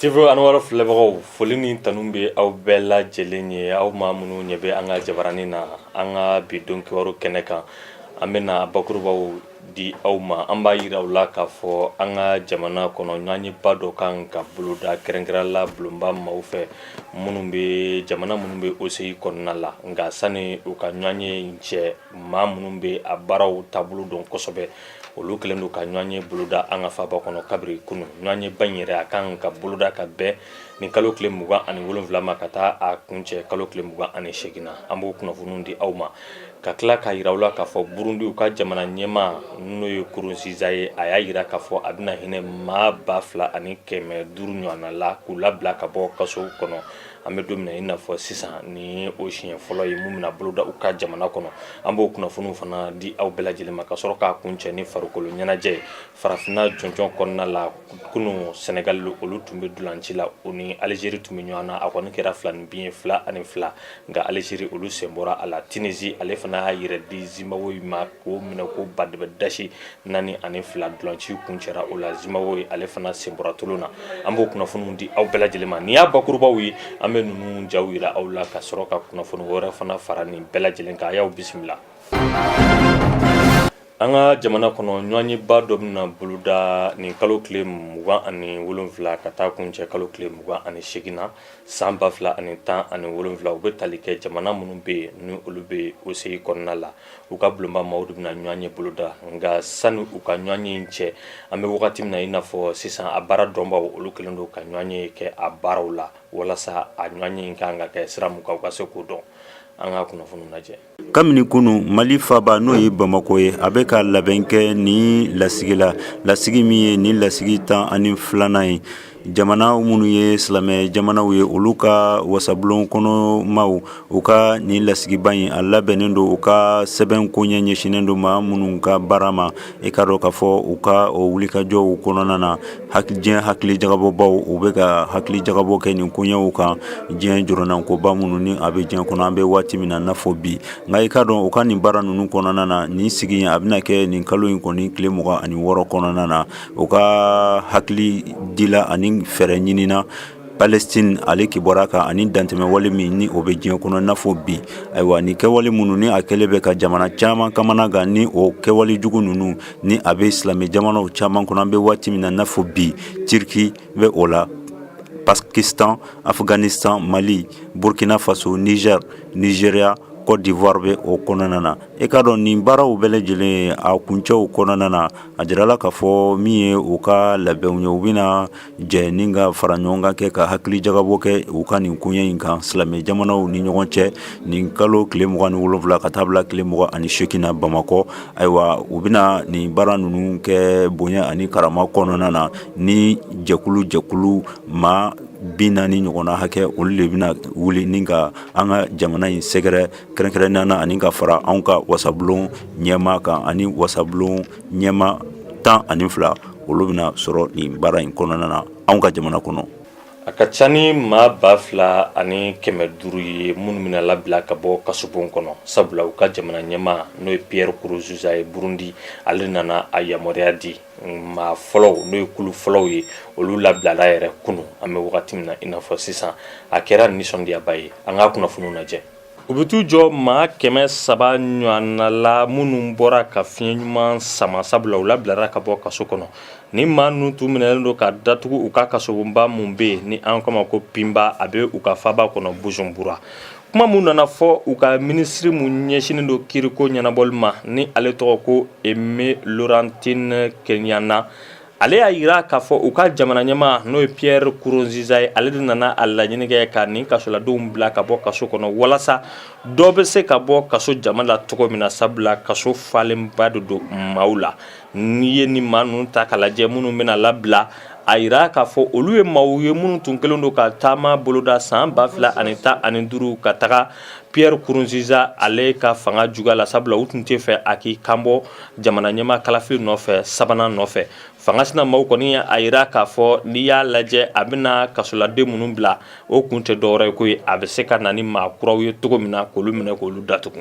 TV Anwar filɛbagaw, foli ni tanu bɛ aw bɛɛ lajɛlen ye, aw maa minnu ɲɛ bɛ an ka jabaranin na. An ka bi don kibaru kɛnɛ kan, an bɛna bakurubaw di aw ma. An b'a yira aw la k'a fɔ an ka jamana kɔnɔ, ɲɔgɔnyeba dɔ kan ka boloda, kɛrɛnkɛrɛn la bulonba maaw fɛ, minnu bɛ jamana minnu bɛ OCI kɔnɔna la. Nka sani u ka ɲɔgɔnye in cɛ, maa minnu bɛ a baaraw taabolo dɔn kosɛbɛ, olu kɛlen don ka ɲɔgɔnye boloda an ka faaba kɔnɔ kabiri kunun. Ɲɔgɔnyeba in yɛrɛ, a kan ka boloda ka bɛn nin kalo tile 27 ma ka taa a kuncɛ kalo tile 28 na. An b'o kunnafoniw di aw ma, ka tila k'a yira aw la k'a fɔ Burundi, u ka jamana ɲɛmaa, n'o ye Nkurunziza ye, a y'a yira k'a fɔ a bɛna hinɛ maa 2500 ɲɔgɔnna la k'u labila ka bɔ kaso kɔnɔ. An bɛ don min na i n'a fɔ sisan, ni o siɲɛ fɔlɔ ye mun bɛna boloda u ka jamana kɔnɔ. An b'o kunnafoniw fana di aw bɛɛ lajɛlen ma, ka sɔrɔ k'a kuncɛ ni farikolo ɲɛnajɛ ye. Farafinna jɔnjɔn kɔnɔna la, kunun Senegal, olu tun bɛ dulanci la, u ni Algérie tun bɛ ɲɔgɔn na. A kɔni kɛra fila ni bin ye, 2-2, nka Algérie, olu sen bɔra a la. Tunisie, ale fana y'a yɛrɛ di Zimbabwe ma k'o minɛ ko badɛbɛ dasi, 4-2. Dulanci kuncɛra o la, Zimbabwe, ale fana sen bɔra tulon na. An b'o kunnafoniw di aw bɛɛ lajɛlen ma. Nin y'a bakurubaw ye. An bɛ ninnu jaw yira aw la, ka sɔrɔ ka kunnafoni wɛrɛ fana fara nin bɛɛ lajɛlen kan. A y'aw bisimila. An ka jamana kɔnɔ, ɲɔgɔnyeba dɔ bɛna boloda nin kalo tile 27 ka taa kuncɛ kalo tile 28 na san 2017. U bɛ tali kɛ jamana minnu bɛ yen, ni olu bɛ OCI kɔnɔna la, u ka bulonba maaw de bɛna ɲɔgɔnye boloda. Nka sani u ka ɲɔgɔnye in cɛ, an bɛ wagati min na i n'a fɔ sisan, a baara dɔnbaw, olu kɛlen don ka ɲɔgɔnye kɛ a baaraw la, walasa a ɲɔgɔnye in kan ka kɛ sira mun kan, u ka se k'o dɔn. An ka kunnafoni lajɛ. Kabini kunu, Mali faba, n'o ye Bamakɔ ye, a bɛ ka labɛn kɛ nin lasigi la, lasigi min ye nin lasigi 12nan ye. Jamana minnu ye silamɛ jamanaw ye, olu ka wasabulon kɔnɔ maaw, u ka nin lasigiba in, a labɛnnen don. U ka sɛbɛn koɲɛ ɲɛsinnen don maa minnu ka baara ma, i k'a dɔn k'a fɔ u ka o wulikajɔw kɔnɔna na, diɲɛ hakili jagabɔbaw, u bɛ ka hakili jagabɔ kɛ nin koɲɛw kan, diɲɛ jɔrɔnankoba minnu ni a bɛ diɲɛ kɔnɔ an bɛ waati min na n'a fɔ bi. Nka i k'a dɔn, u ka nin baara ninnu kɔnɔna na, nin sigi a bɛna kɛ nin kalo in kɔni tile 26 kɔnɔna na. U ka hakili dila ani fɛɛrɛ ɲinina Palestine ale kibaruya kan, ani dantɛmɛwale min ni o bɛ diɲɛ kɔnɔ n'a fɔ bi. Ayiwa, ni kɛwale minnu ni a kɛlen bɛ ka jamana caman kamana gan, ni o kɛwale jugu ninnu ni a bɛ silamɛ jamanaw caman kɔnɔ an bɛ waati min na n'a fɔ bi, Turquie bɛ o la, Pakistan, Afghanistan, Mali, Burkina Faso, Niger, Nigeria, Côte d'Ivoire bɛ o kɔnɔna na. E k'a dɔn, nin baaraw bɛɛ lajɛlen a kuncɛw kɔnɔna na, a jirala k'a fɔ min ye u ka labɛnw ye, u bɛna jɛ ni ka fara ɲɔgɔn kan kɛ ka hakili jagabɔ kɛ u ka nin koɲɛ in kan silamɛ jamanaw ni ɲɔgɔn cɛ nin kalo tile 27 ka taa bila tile 28 na Bamakɔ. Ayiwa, u bɛna nin baara ninnu kɛ bonya ani karama kɔnɔna na, ni jɛkulu jɛkulu maa 40 ɲɔgɔnna hakɛ, olu de bɛna wuli ni ka an ka jamana in sɛgɛrɛ kɛrɛnkɛrɛnnenya na, ani ka fara anw ka wasabulon ɲɛmaa kan, ani wasabulon ɲɛmaa 12, olu bɛna sɔrɔ nin baara in kɔnɔna na anw ka jamana kɔnɔ. A ka ca ni maa 2500 ye minnu bɛna labila ka bɔ kasobon kɔnɔ, sabula u ka jamana ɲɛmaa, n'o ye Pierre Nkurunziza ye Burundi, ale nana a yamaruya di. Maa fɔlɔw, n'o ye kulu fɔlɔw ye, olu labilala yɛrɛ kunun. An bɛ wagati min na i n'a fɔ sisan, a kɛra nisɔndiyaba ye. An ka kunnafoniw lajɛ. U bɛ t'u jɔ maa 300 ɲɔgɔnna la minnu bɔra ka fiɲɛ ɲuman sama, sabula u labilara ka bɔ kaso kɔnɔ. Ni maa ninnu tun minɛlen don ka datugu u ka kasobonba mun bɛ yen ni an k'a ma ko Mpimba, a bɛ u ka faaba kɔnɔ Bujumbura. Kuma mun nana fɔ, u ka minisiri mun ɲɛsinnen don kiriko ɲɛnabɔli ma, ni ale tɔgɔ ko Aimée Laurentine Kanyana, ale y'a yira k'a fɔ u ka jamana ɲɛmaa, n'o ye Pierre Nkurunziza ye, ale de nana a laɲini kɛ ka nin kasoladenw bila ka bɔ kaso kɔnɔ, walasa dɔ bɛ se ka bɔ kaso jama la cogo min na, sabula kaso falenba de don maaw la. N'i ye ni maa ninnu ta ka lajɛ minnu bɛna labila, a yira k'a fɔ olu ye maaw ye minnu tun kɛlen don ka taama boloda san 2015 ka taga Pierre Nkurunziza ale ka fanga juguya la, sabula u tun tɛ fɛ a k'i kanbɔ jamana ɲɛmaa kalafili nɔfɛ sabanan nɔfɛ. Fanga sina maaw kɔni a yira k'a fɔ n'i y'a lajɛ, a bɛna kasoladen minnu bila, o kun tɛ dɔwɛrɛ ye ko ye a bɛ se ka na ni maa kuraw ye cogo min na k'olu minɛ k'olu datugu.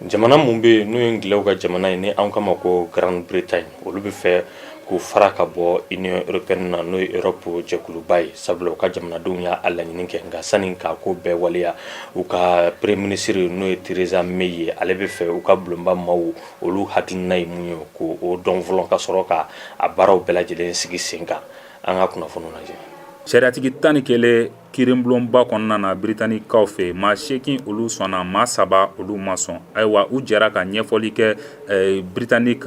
Jamana mun bɛ yen n'o ye Angilɛw ka jamana ye, ni anw k'a ma ko Grande Bretagne, olu bɛ fɛ K'u fara ka bɔ Union européenne na, n'o ye Europe jɛkuluba ye, sabula u ka jamanadenw y'a laɲini kɛ. Nka sani k'a ko bɛɛ waleya, u ka premier ministre, n'o ye Theresa May ye, ale bɛ fɛ u ka bulonba maaw, olu hakilina ye mun ye, k'o dɔn fɔlɔ ka sɔrɔ ka a baaraw bɛɛ lajɛlen sigi sen kan. An ka kunnafoni lajɛ. Sariyatigi 11 kiiribulonba kɔnɔna na Biritanikaw fɛ, maa 8 olu sɔnna, maa 3 olu ma sɔn. Ayiwa, u jɛra ka ɲɛfɔli kɛ Britannique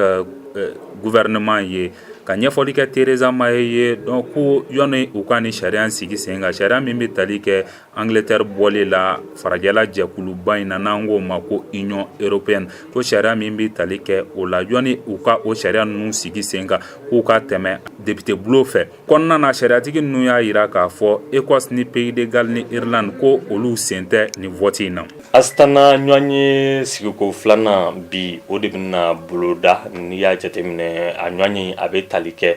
gouvernement ye, ka ɲɛfɔli kɛ Theresa May ye. Donc ko yanni u ka ni sariya sigi sen kan, sariya min bɛ tali kɛ Angleterre bɔli la farajɛla jɛkuluba in na, n'an k'o ma ko Union européenne, ko sariya min bɛ tali kɛ o la, yanni u ka o sariya ninnu sigi sen kan, k'u ka tɛmɛ député bulon fɛ. Kɔnɔna na, sariyatigi ninnu y'a jira k'a fɔ Écosse ni Pays de Galles ni Irlande, ko olu sen tɛ nin vote in na. Astana ɲɔgɔnye sigiko filanan bi, o de bɛna boloda. N'i y'a jateminɛ, a ɲɔgɔnye a bɛ tali kɛ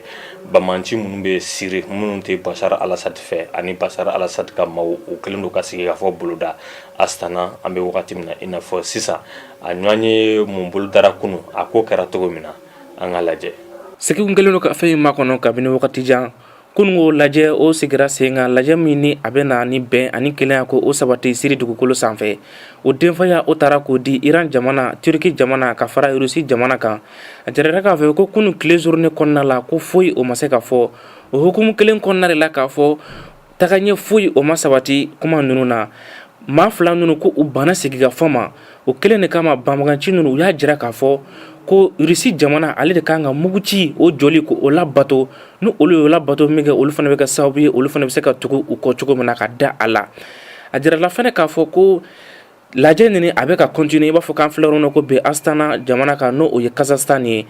banbaanci minnu bɛ Siri, minnu tɛ Bashar al-Assad fɛ, ani Bashar al-Assad ka maaw. U kɛlen don ka sigi ka fɔ boloda Astana an bɛ wagati min na i n'a fɔ sisan. A ɲɔgɔnye mun bolodara kunun, a ko kɛra cogo min na, an ka lajɛ. Sigi kɛlen don ka fɛn in makɔnɔ kabini wagati jan. Kununko lajɛ o sigira sen kan, lajɛ min ni a bɛ na ni bɛn ani kelenya ko o sabati Siri dugukolo sanfɛ. O denfaya o taara k'o di Iran jamana, Turki jamana ka fara Rusi jamana kan. A jirala k'a fɔ ko kunun tile journée kɔnɔna la, ko foyi o ma se ka fɔ. O hukumu kelen kɔnɔna de la, k'a fɔ tagaɲɛ foyi o ma sabati kuma ninnu na. Maa fila ninnu ko u banna sigikafɔ ma. O kelen de kama, banbaganci ninnu u y'a jira k'a fɔ ko Rusi jamana ale de kan ka muguci o jɔli ko o labato. Ni olu y'o labato min kɛ, olu fana bɛ kɛ sababu ye, olu fana bɛ se ka tugu u kɔ cogo min na ka da a la. A jirala fana k'a fɔ ko lajɛ nin a bɛ ka continuer, i b'a fɔ k'an filɛ yɔrɔ min na ko bi, Astana jamana kan, n'o o ye Kazakhstan ye.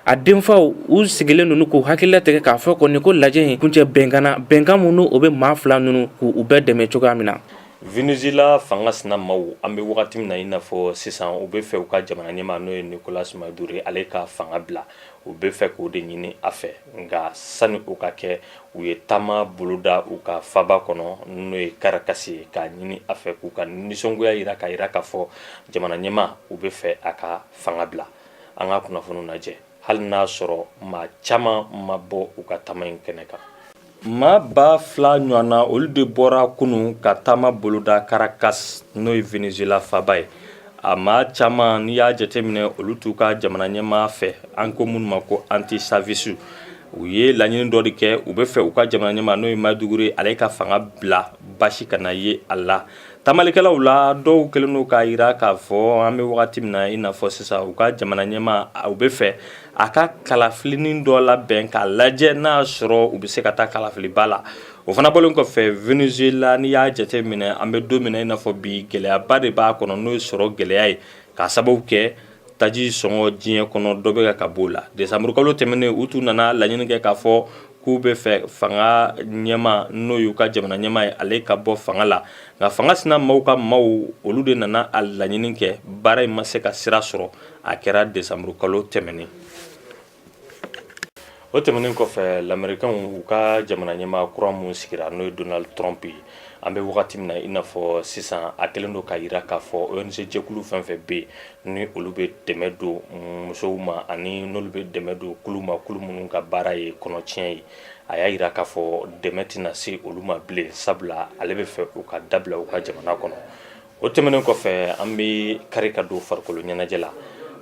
A denfaw u sigilen ninnu k'u hakili latigɛ k'a fɔ kɔni ko lajɛ in kuncɛ bɛnkan na, bɛnkan minnu o bɛ maa fila ninnu k'u bɛɛ dɛmɛ cogoya min na. Venezuela fanga sina maaw, an bɛ wagati min na i n'a fɔ sisan, u bɛ fɛ u ka jamana ɲɛmaa, n'o ye Nicolas Maduro, ale ka fanga bila. U bɛ fɛ k'o de ɲini a fɛ. Nka sani o ka kɛ, u ye taama boloda u ka faba kɔnɔ, n'o ye Caracas ye, k'a ɲini a fɛ k'u ka nisɔngoya jira, ka jira k'a fɔ jamana ɲɛmaa, u bɛ fɛ a ka fanga bila. An ka kunnafoni lajɛ. Hali n'a sɔrɔ maa caman ma bɔ u ka taama in kɛnɛ kan, maa 2000 ɲɔgɔnna, olu de bɔra kunun ka taama boloda Caracas, n'o ye Venezuela faba ye. A maa caman, n'i y'a jateminɛ, olu t'u ka jamana ɲɛmaa fɛ, an ko minnu ma ko anti-chavistes. U ye laɲini dɔ de kɛ: u bɛ fɛ u ka jamana ɲɛmaa, n'o ye Maduro, ale ka fanga bila, basi kana ye a la. Tamalikɛlaw la dɔw kɛlen don k'a jira k'a fɔ an bɛ wagati min na i n'a fɔ sisan, u ka jamana ɲɛmaa, u bɛ fɛ a ka kalafilinin dɔ labɛn k'a lajɛ n'a y'a sɔrɔ u bɛ se ka taa kalafiliba la. O fana bɔlen kɔfɛ, Venezuela, n'i y'a jate minɛ, an bɛ don min na i n'a fɔ bi, gɛlɛyaba de b'a kɔnɔ, n'o ye sɔrɔ gɛlɛya ye, k'a sababu kɛ taji sɔngɔ diɲɛ kɔnɔ, dɔ bɛ ka b'o la. Desanburukalo tɛmɛnen, u tun nana laɲini kɛ k'a fɔ k'u bɛ fɛ fanga ɲɛmaa, n'o y'u ka jamana ɲɛmaa ye, ale ka bɔ fanga la. Nka fanga sina maaw ka maaw, olu de nana a laɲini kɛ. Baara in ma se ka sira sɔrɔ. A kɛra desanburukalo tɛmɛnen. O tɛmɛnen kɔfɛ, lamɛrikɛnw, u ka jamana ɲɛmaa kura mun sigira, n'o ye Donald Trump ye, an bɛ wagati min na i n'a fɔ sisan, a kɛlen don ka jira k'a fɔ ONG jɛkulu fɛn fɛn bɛ yen, ni olu bɛ dɛmɛ don musow ma, ani n'olu bɛ dɛmɛ don kulu ma, kulu minnu ka baara ye kɔnɔtiɲɛ ye, a y'a jira k'a fɔ dɛmɛ tɛna se olu ma bilen, sabula ale bɛ fɛ u ka dabila u ka jamana kɔnɔ. O tɛmɛnen kɔfɛ, an bɛ kari ka don farikolo ɲɛnajɛ la.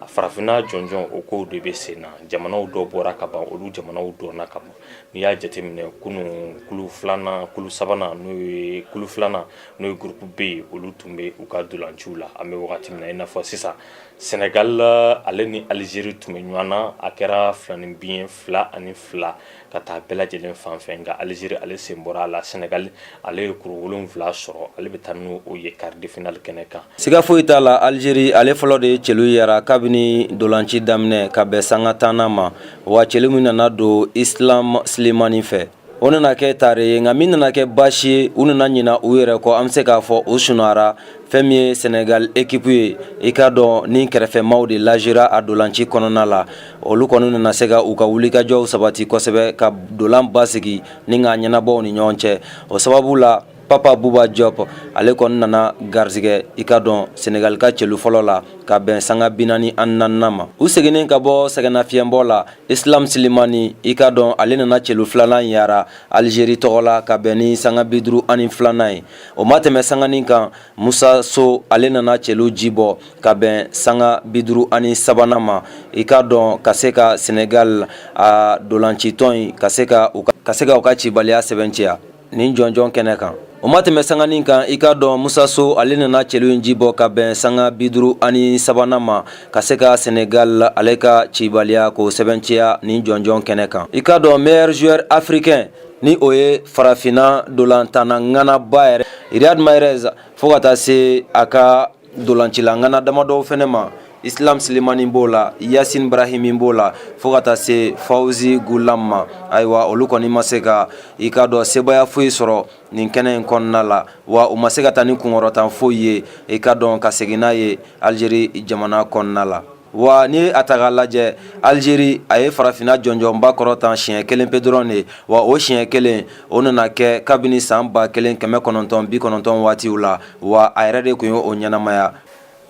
A farafinna jɔnjɔn, o kow de bɛ sen na. Jamanaw dɔ bɔra ka ban, olu jamanaw dɔnna ka ban. N'i y'a jateminɛ, kunun kulu filanan, kulu sabanan, n'o ye kulu filanan, n'o ye groupe B ye, olu tun bɛ u ka dolanciw la. An bɛ wagati min na i n'a fɔ sisan, Sénégal ale ni Algérie tun bɛ ɲɔgɔn na. A kɛra filanin 2-2 ka taa bɛɛ lajɛlen fan fɛ. Nka Algérie ale sen bɔra a la. Sénégal ale ye kuru 7 sɔrɔ, ale bɛ taa n'o ye quart de finale kɛnɛ kan. Siga foyi t'a la, Algérie ale fɔlɔ de ye celu yara kabini dolanci daminɛ ka bɛn sanga tannan ma. Wa celu min nana don Islam Slimani fɛ, o nana kɛ tare ye. Nka min nana kɛ baasi ye, u nana ɲina u yɛrɛ kɔ, an bɛ se k'a fɔ u sunɔgɔra. Fɛn min ye Sénégal équipe ye, i k'a dɔn ni kɛrɛfɛmaw de lajera a dolanci kɔnɔna la. Olu kɔni nana se ka u ka wulikajɔw sabati kosɛbɛ, ka dolan basigi ni k'a ɲɛnabɔw ni ɲɔgɔn cɛ. O sababu la Papa Buba Diop, ale kɔni nana garisɛgɛ, i ka dɔn, Senegal ka celu fɔlɔ la ka bɛn sanga 44nan ma. U seginnen ka bɔ sɛgɛnnafiɲɛbɔ la, Islam Slimani, i ka dɔn, ale nana celu filanan yara Algérie tɔgɔ la ka bɛn ni sanga 52nan ye. O ma tɛmɛ sanganin kan, Musa So, ale nana celu ji bɔ ka bɛn sanga 53nan ma, i ka dɔn, ka se ka Senegal a dolancitɔn in ka se ka u ka cibaliya sɛbɛntiya nin jɔnjɔn kɛnɛ kan. O ma tɛmɛ sanganin kan, i ka dɔn, Musa So, ale nana celu in ji bɔ ka bɛn sanga 53nan ma, ka se ka Senegal ale ka cibaliya k'o sɛbɛntiya nin jɔnjɔn kɛnɛ kan. I ka dɔn, meilleur joueur africain, ni o ye farafinna dolantanna ŋanaba yɛrɛ Riyad Mahrez, fo ka taa se a ka dolancila ŋana damadɔw fɛnɛ ma, Islam Slimani b'o la, Yasin Brahimi b'o la, fo ka taa se Fawzi Gulam ma. Ayiwa, olu kɔni ma se ka, i ka dɔn, sebaya foyi sɔrɔ nin kɛnɛ in kɔnɔna la, wa u ma se ka taa ni kunkɔrɔtan foyi ye, i ka dɔn, ka segin n'a ye Algérie jamana kɔnɔna la. Wa ni a ta k'a lajɛ, Algérie a ye farafinna jɔnjɔnba kɔrɔtan siɲɛ kelen pe dɔrɔn de, wa o siɲɛ kelen o nana kɛ kabini san 1990 waatiw la, wa a yɛrɛ de tun ye o ɲɛnamaya.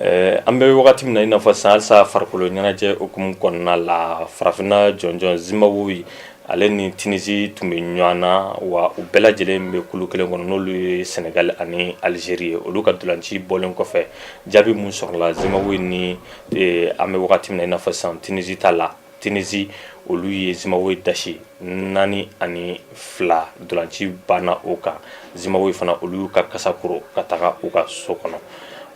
An bɛ wagati min na i n'a fɔ sisan, halisa farikolo ɲɛnajɛ hukumu kɔnɔna la, farafinna jɔnjɔn, Zimbabwe ale ni Tunisie tun bɛ ɲɔgɔn na, wa u bɛɛ lajɛlen bɛ kulu kelen kɔnɔ, n'olu ye Sénégal ani Algérie ye. Olu ka dolanci bɔlen kɔfɛ, jaabi mun sɔrɔla Zimbabwe ni an bɛ wagati min na i n'a fɔ sisan Tunisie ta la, Tunisie olu ye Zimbabwe dasi 4-2. Dolanci banna o kan. Zimbabwe fana, olu y'u ka kasa koro ka taga u ka so kɔnɔ.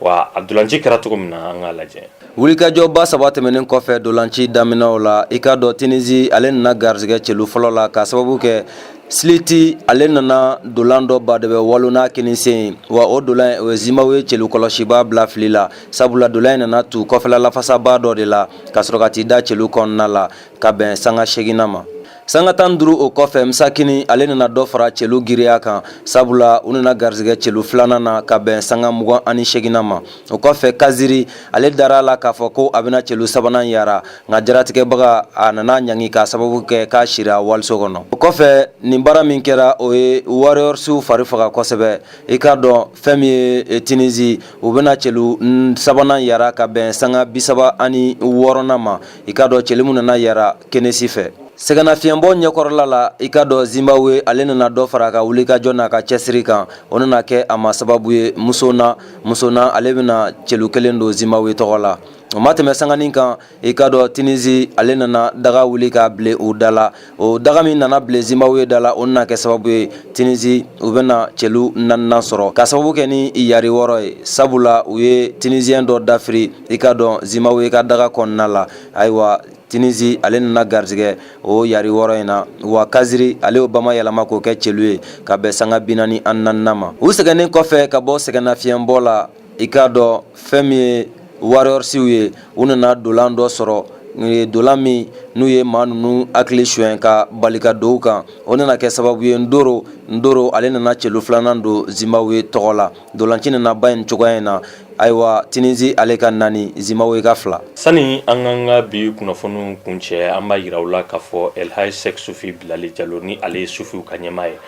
Wa a dolanci kɛra cogo min na, an k'a lajɛ. Wulikajɔba saba tɛmɛnen kɔfɛ dolanci daminɛw la, i ka dɔn, Tunisie ale nana garisɛgɛ celu fɔlɔ la ka sababu kɛ Sliti, ale nana dolan dɔ ba de bɛ walo n'a kinisen, wa o dolan o ye Zimbabwe celu kɔlɔsiba bila fili la, sabula dolan in nana tu kɔfɛla lafasaba dɔ de la ka sɔrɔ ka t'i da celu kɔnɔna la ka bɛn sanga 8nan ma. Sanga 15 o kɔfɛ, Msakini ale nana dɔ fara celu giriya kan, sabula u nana garisɛgɛ celu filanan na ka bɛn sanga 28nan ma. O kɔfɛ, Kaziri ale dara la k'a fɔ ko a bɛna celu sabanan yara, nka jaratigɛbaga a nana ɲangi k'a sababu kɛ k'a sira waliso kɔnɔ. O kɔfɛ, nin baara min kɛra, o ye Warriorsiw fari faga kosɛbɛ. I k'a dɔn, fɛn min ye Tunisie, u bɛna celu sabanan yara ka bɛn sanga 36nan ma. I k'a dɔn, celu min nana yara Kenesi fɛ sɛgɛnnafiɲɛbɔ ɲɛkɔrɔla la, i ka dɔn, Zimbabwe ale nana dɔ fara a ka wulikajɔ n'a ka cɛsiri kan. O nana kɛ a ma sababu ye Musona. Musona ale bɛna celu kelen don Zimbabwe tɔgɔ la. O ma tɛmɛ sanganin kan, i ka dɔn, Tunisie ale nana daga wuli k'a bilen u da la. O daga min nana bilen Zimbabwe da la, o nana kɛ sababu ye Tunisie u bɛna celu naaninan sɔrɔ ka sababu kɛ ni yari 6 ye, sabula u ye Tunisien dɔ dafiri, i ka dɔn, Zimbabwe ka daga kɔnɔna la. Ayiwa, Tunisie ale nana garisɛgɛ o yari 6 in na, wa Kaziri ale y'o bama yɛlɛma k'o kɛ celu ye ka bɛn sanga 44nan ma. U sɛgɛnnen kɔfɛ ka bɔ sɛgɛnnafiɲɛbɔ la, i k'a dɔn, fɛn min ye Warriorsiw ye, u nana dolan dɔ sɔrɔ, dolan min n'u ye maa ninnu hakili suɲɛ ka bali ka don u kan. O nana kɛ sababu ye Ndoro. Ndoro ale nana celu filanan don Zimbabwe tɔgɔ la. Dolanci nana ba in cogoya in na. Ayiwa, Tunisie ale ka 4, Zimbabwe ka 2. Sani an k'an ka bi kunnafoniw kuncɛ, an b'a yira u la k'a fɔ Elhaji Sɛk Sufi Bilali Jalo, ni ale ye sufiw ka ɲɛmaa ye,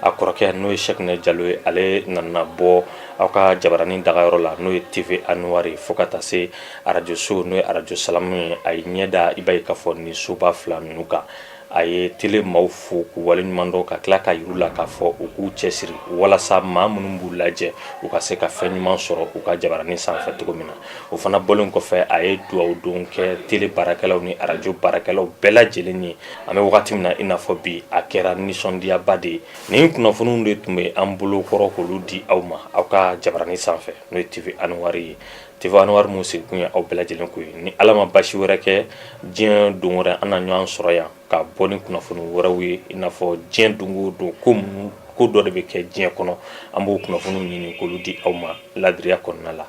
a kɔrɔkɛ n'o ye Sɛkinɛ Jalo ye, ale nana bɔ aw ka jabaranin dagayɔrɔ la, n'o ye TV Anwar, fo ka taa se arajo so, n'o ye arajo Salamu ye. A ye ɲɛ da, i b'a ye k'a fɔ nin soba fila ninnu kan, a ye télé maaw fo k'u waleɲuman dɔn, ka tila ka yir'u la k'a fɔ u k'u cɛsiri walasa maa minnu b'u lajɛ, u ka se ka fɛn ɲuman sɔrɔ u ka jabaranin sanfɛ cogo min na. O fana bɔlen kɔfɛ, a ye dugawu don kɛ télé baarakɛlaw ni arajo baarakɛlaw bɛɛ lajɛlen ye. An bɛ wagati min na i n'a fɔ bi, a kɛra nisɔndiyaba de ye. Nin kunnafoniw de tun bɛ an bolo kɔrɔ k'olu di aw ma aw ka jabaranin sanfɛ, n'o ye TV Anwar ye. TV Anwar mun sigikun ye aw bɛɛ lajɛlen ko ye. Ni Ala ma basi wɛrɛ kɛ, diɲɛ don wɛrɛ an na ɲɔgɔn sɔrɔ yan ka bɔ ni kunnafoni wɛrɛw ye, i n'a fɔ diɲɛ don o don ko minnu, ko dɔ de bɛ kɛ diɲɛ kɔnɔ, an b'o kunnafoniw ɲini k'olu di aw ma ladiriya kɔnɔna la.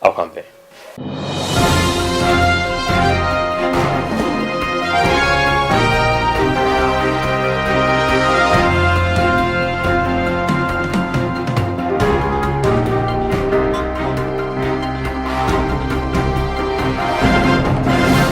Aw k'an bɛn.